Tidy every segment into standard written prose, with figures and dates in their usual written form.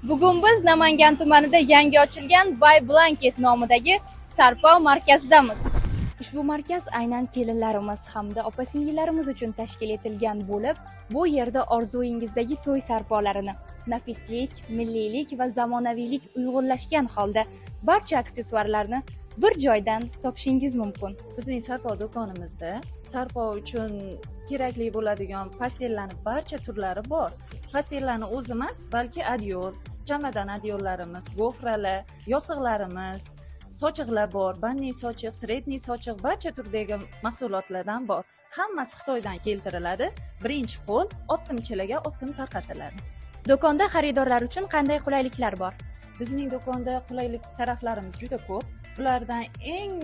Bugun biz Namangan tumanida yangi ochilgan Buy Blanket nomidagi sarpo markazidamiz. Ushbu markaz aynan kelinlarimiz hamda opa-singillarimiz uchun tashkil etilgan bo'lib, bu yerda orzuyingizdagi to'y sarpolarini nafislik, milliylik va zamonaviylik uyg'unlashgan holda barcha aksessuarlarni bir joydan topishingiz mumkin. Bizning sarpo do'konimizda sarpo uchun kerakli bo'ladigan postellarni barcha turlari bor. Postellarni o'zi emas, balki adyol, jamadan adyollarimiz, gofralar, yostiqlarimiz, sochiqlar bor, banniy sochiq, sredniy sochiq, barcha turdagi mahsulotlardan bor. Hammasi Xitoydan keltiriladi. Birinchi qo'l optimchilarga optim tarqatiladi. Do'konda xaridorlar uchun qanday qulayliklar bor? Bizning do'konda qulaylik taraflarimiz juda ko'p. Bulardan eng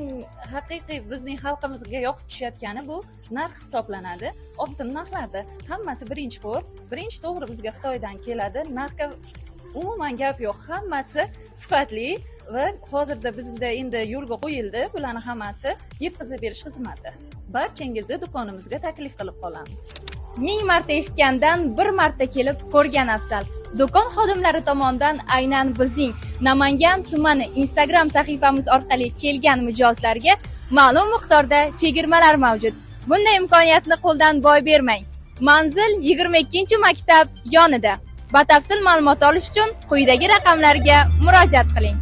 haqiqiy bizning xalqimizga yoqib tushayotgani bu narx hisoblanadi. Optim narxlarda hammasi birinchi qo'l, birinchi to'g'ri bizga Xitoydan keladi. Narxga umuman gap yo'q, hammasi sifatli va hozirda bizda endi yo'lga qo'yildi bularni hammasi yetkazib berish xizmati. Barchangizni do'konimizga taklif qilib qolamiz. 1000 marta eshitgandan bir marta kelib ko'rgan afzal. Do'kon xodimlari tomonidan aynan bizning Namangan tumani Instagram sahifamiz orqali kelgan mijozlarga ma'lum miqdorda chegirmalar mavjud. Bunday imkoniyatni qo'ldan boy bermang. Manzil 22-maktab yonida. Batafsil ma'lumot olish uchun quyidagi raqamlarga murojaat qiling.